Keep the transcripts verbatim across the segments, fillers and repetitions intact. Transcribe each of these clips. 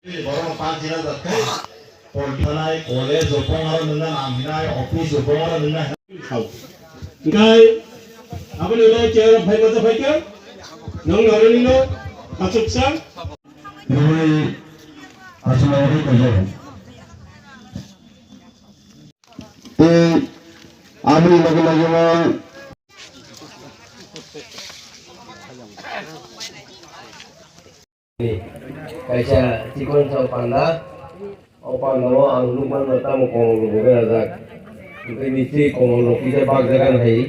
Borok panchina jak khe, polthanai, college o bongaro nungna nang hinai, office o bongaro nungna hinai. Hingkai, aboni ulo chair phai ma phai khe, nong narwkni no achuksa. Nini achukma ri kajak. Tei aboni loge loge no kaisa chikon sa panda, o panda o ang nukmano tamo komol rok berajak. Tei bisi komol rok kisa bak jaga no hai.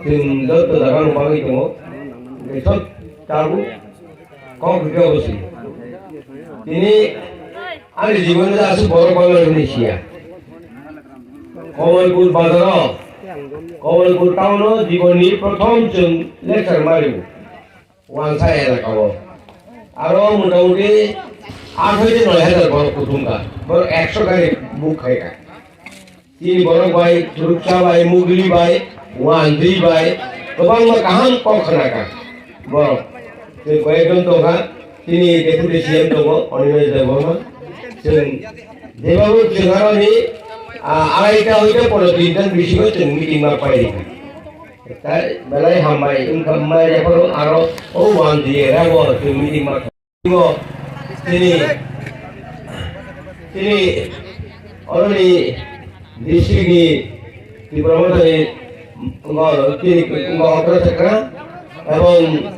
Chwng joto jaga no bagwi tongo. Tei sob tabuk kok hwnkhe obo se. Tini ani jibon aswk borok bagwi rwni siya. Komolpur bazaro, Komolpur town o jibon ni prothom chwng lecture ma rwo. Wansa elaka o. Aro motamuti aat hoite noi hajar borok kuthum kha. Borok ekso gari book khai kha. Chini borok bai, Churuksa bai, Mugli bai, Wandri bai, kwbangma kaham kok khna kha. Borok. Tei koyekjon tong kha, chini deputy C M tongo, Animesh Debbarma. Chwng, jebabo chwng aroni, ah, araita hoite pondro din tan bisingo chwng meeting ma pai rikha. Tai belai hambai, wngkha mai yapharo aro o one day rabo chwng meeting ma thango. Tini, tini oroni district ni Tipra Motha ni ngo, tini ngo okra chakra ebong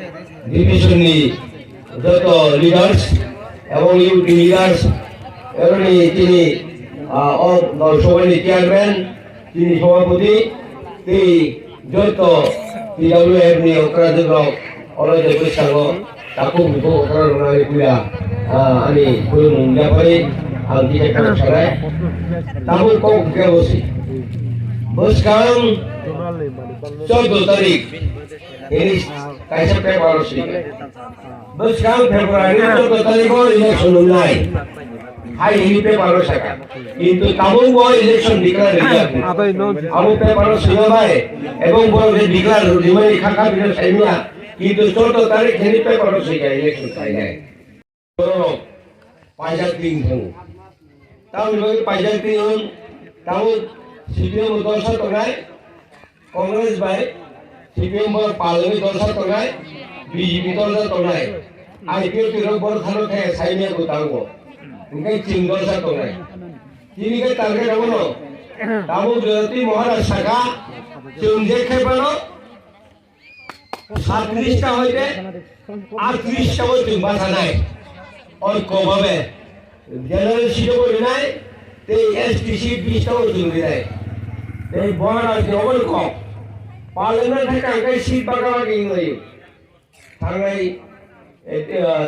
division ni joto leaders ebong youth ni leaders, oroni tini, ah, o dol sobai ni chairman, chini sobhapoti tei joto T W F ni okrajwk rok oro je bwskango takhuk bukhuk okra rwna ani puila, ah, ani khulumung yaphari ang kisa khorok sanai. Tabuk kok hwnkhe bo se. Bwskang chordo tarik hini kaisa paper o swi. Bwskang February chordo tarikh o election wngnai hai hwnwi paper o sakha. Kintu tabuk bo election declare rijak. Abo paper o swima bai ebong borok je declare rimani kha kha bini saimya. Kintu chordo tarikh hwnwi paper o swikha election khainai. Borok paijak tin thango. Tamoni bagwi paijak tin wng, tabuk C P M o dorsa tongnai. Congress bai C P M bo palwi dorsa tongnai, B J P dorsa tongnai, I P F T rok bor khano khe saimya bo tango. Hingke chwng dorsa tongnai. Tini khe target abono. Tabuk Jyoti Maharaj sakha, chwng je khe phano satris ta hoite atris ta o chwng bachanai. Oi ko babe. General seat o rinai, tei S T seat bis ta o chwng rinai. Tei bohara jogol kok. Parliament hai kang kai seat baka baki wnglaio. Thangnai, eh, eh,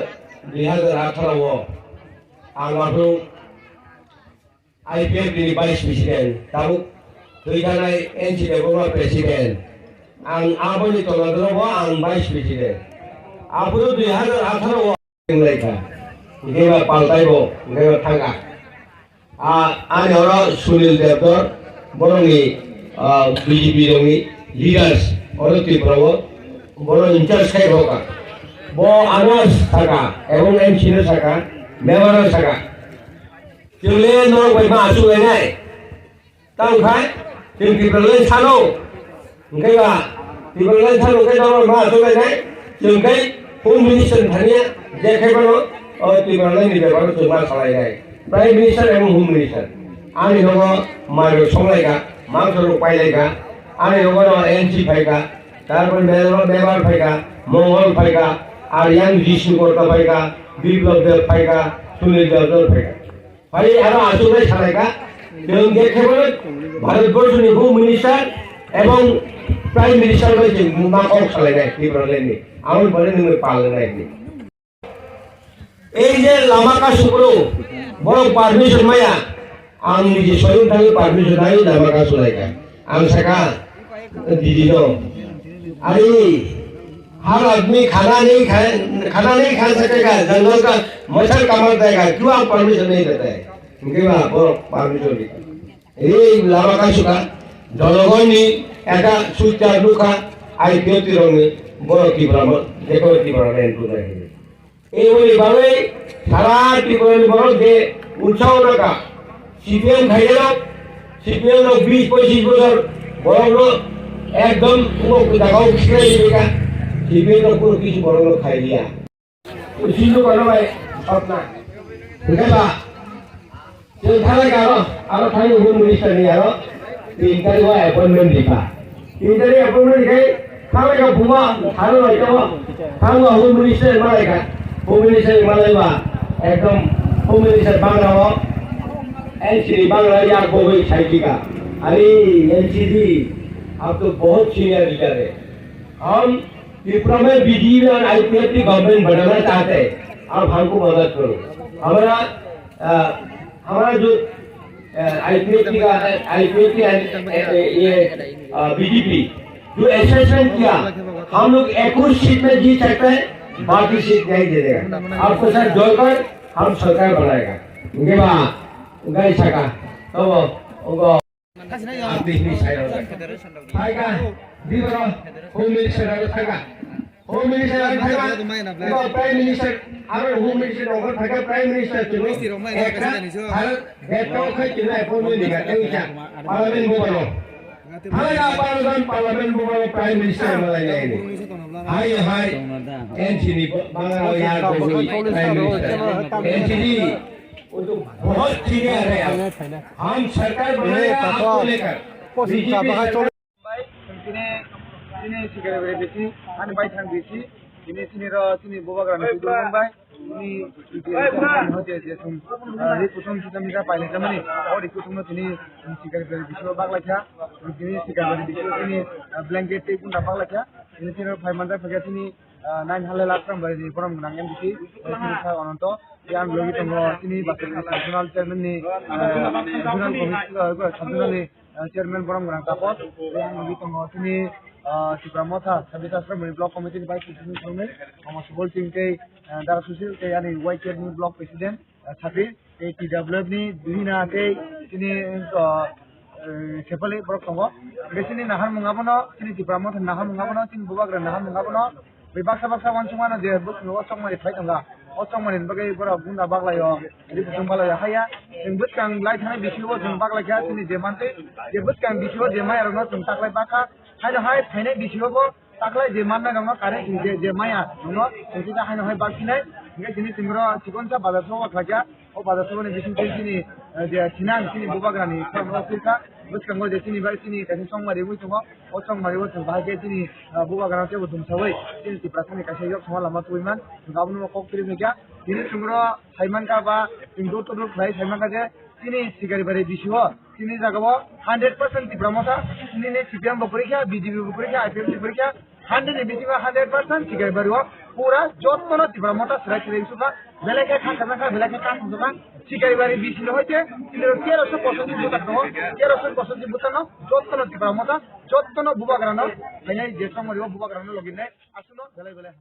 dui hazar atharo o ang aphuru I P F T ni vice president, tabuk thwi thanai N C Debbarma president. Ang aboni tolodrobo ang vice president. Aphuru dui hazar atharo o wnglaikha. Hwnkhe ba paltaibo, hwnkhe ba thangkha. A, ani oro Sunil Debdor, borokni, a, B J P rokni leaders, oro Tripura o, borok in charge khai rokha. Bo ano sakha, ebong M C no sakha, member no sakha. Chwng le norok bai ma achuk lainai. Tamo khai, chwng Tipraland salo. Hwnkhe ba, Tipraland salo hwnkhe norok ma achuk lainai. Chwng khai Home Minister thangya, je khai bono, o Tipraland ni bepar o chwng ma salainai. Prime Minister ebong Home Minister. Ani nogo mairok songlaikha, mangsorok pailaikha. Ani nogo no N C phaikha, tarpor Mel-, Mebar phaikha, Mongol phaikha, Aryan Jishnu Korta phaikha, Biplab Deb phaikha, Sunil Debdor phaikha. Phai aro achuknai salaikha, chwng je khe bono Bharatborsho ni Home Minister ebong Prime Minister bai chwng ma kok salainai Tipraland ni. Aboni pore nwng bai pal wngnai hwnwi. Ei je lama kasukro, borok permission maya, ang niji soyung thangwi permission nai lama kasulaikha. Ang saka, didi no. Ari, har admi khana nahi kha, khana nahi kha sakega, jangal ka machhar kamar dega, kyun aap permission nahi dete? Hingke ba, borok permission di. Ei lama kasuka, jologonni, eta sujja nukha, I P F T rokni, borok Tipra mo, jekoro Tipra mo entu nahi. Ei wngni bagwi sara Tripura ni borok je utsaho naka, C P M khairok, C P M rok bis pochis bosor borok no ekdom umok jagao khiklai rika, C P M rok kunu kisu borok no khailiya. Usilu kono bai hotna. Hingke ba, Chwng thangwi ka aro, aro thangwi Home Minister ni aro tin tarikh o appointment rikha. Tin tarikh appointment rikhai thangwi ka buma thangwi bai tamo. Thangwi Home Minister malaikha. Home Minister malaiba ekdom Home Minister bangra o N C ni bangra ya bogwi saikika. Ani N C D ab to bahut senior leader hai. Hum Tripura mein B J P and I P F T government banana chahte hain, aap humko madad karo. Hamara, ah, Hamara jo, eh, I P F T ka, I P F T and, eh, eh, ye, ah, B J P jo assessment kiya, hum log ekush seat mein jeet sakte hain, baaki seat nahi de dega. Aapko sir join kar, hum sarkar banayega. Unke ba, unka hi saka, to unko. Ang tini sai rok. Phaikha, di boro, Home Minister aro phaikha. Home Minister aro phaikha. Ebo Prime Minister, aro Home Minister aro phaikha, Prime Minister chini. Ekta, aro beto khai chini appointment diga, tei ucha. Parliament bubalo. Hai ya, Parliament, Parliament bubalo Prime Minister malai nai ni. Hai, hai. N C ni bangalo ya, Prime Minister. N C ni. वो तो बहुत सीनियर है आप। हम सरकार बनाएगा आपको लेकर। बीजेपी सरकार। Tini, tini sikare bere bisi, ani bai thang bisi, tini, tini ro, tini bubagra ni kutung bai, tini, tini, tini, tini, tini, tini, ah, ri kutung kita misa pai le jamani, o ri kutung no tini, tini sikare bere bisi o bagla kha, tini sikare bere bisi o tini, ah, blanket tei kunda bagla kha, tini, tini ro phai manja phai kha tini, ah, nine hundred lakh rang bai ni borom nang M D C, tini sa ononto, yang logi tongo, tini bakal ni regional chairman ni, ah, regional committee, ah, regional ni, ah, chairman borom gwnang Tapos, yang logi tongo tini, ah, Tipra Motha, Sabita Sromoni block committee ni vice president Sromoni, Mama Subol Singh tei, ah, Dara Sushil tei ani Y K ni block president, ah, Sabir, tei T W F ni Duhina tei tini, ah, eh, Sepali borok tongo. Hingke tini naharmung abono, tini Tipra Motha naharmung abono, tini bubagra naharmung abono, Bai baksa baksa uansukmano je bwskango o chokmani phai tongkha. O chokmani bagwi borok gunda baglaio, ri kutung baglaio haya. Chwng bwskang lai thani bisingo chwng baglai kha chini je mantwi je bwskang bisingo je maya rokno chwng taklai bakha. Haino hai phainai bisingo bo taklai je manna rokno kare chwng je, je maya rokno chwng kisa haino hai baksinai. Hingke chini chwng ro chikonsa bazar sogo khlaikha. O bazar sogo ni bising twi chini, eh, je thinang chini bubagrani khorang no philkha. Bwskango je chini bai chini kaisa chongmari wngwi tongo. O chongmari o chwng bahai khe chini, ah, bubagrano teibo dumsaui chini Tiprasani kaisa yok thangma lama tubui man. Chwng abono kok twi phaikha. Tini chwng ro sai mankha ba chwng dur to dur khlai sai mankha je chini Sikaribari B C O chini jagao hundred percent Tipra Motha, chini ni C P M bo kwrwi kha, B J P bo kwrwi kha, I P F T kwrwi kha, hundred ni bisingo hundred percent Sikaribari o pura jottono Tipra Motha swrai swrai sukha, belai khe kha khajak kha, belai khe kha khajak kha, Sikaribari B C no hoite chini ro teroso posotti buthar tongo, teroso posotti buthar no jottono Tipra Motha, jottono bubagrano, phainai je chongmari o bubagrano logi nai, aswkno belai belai.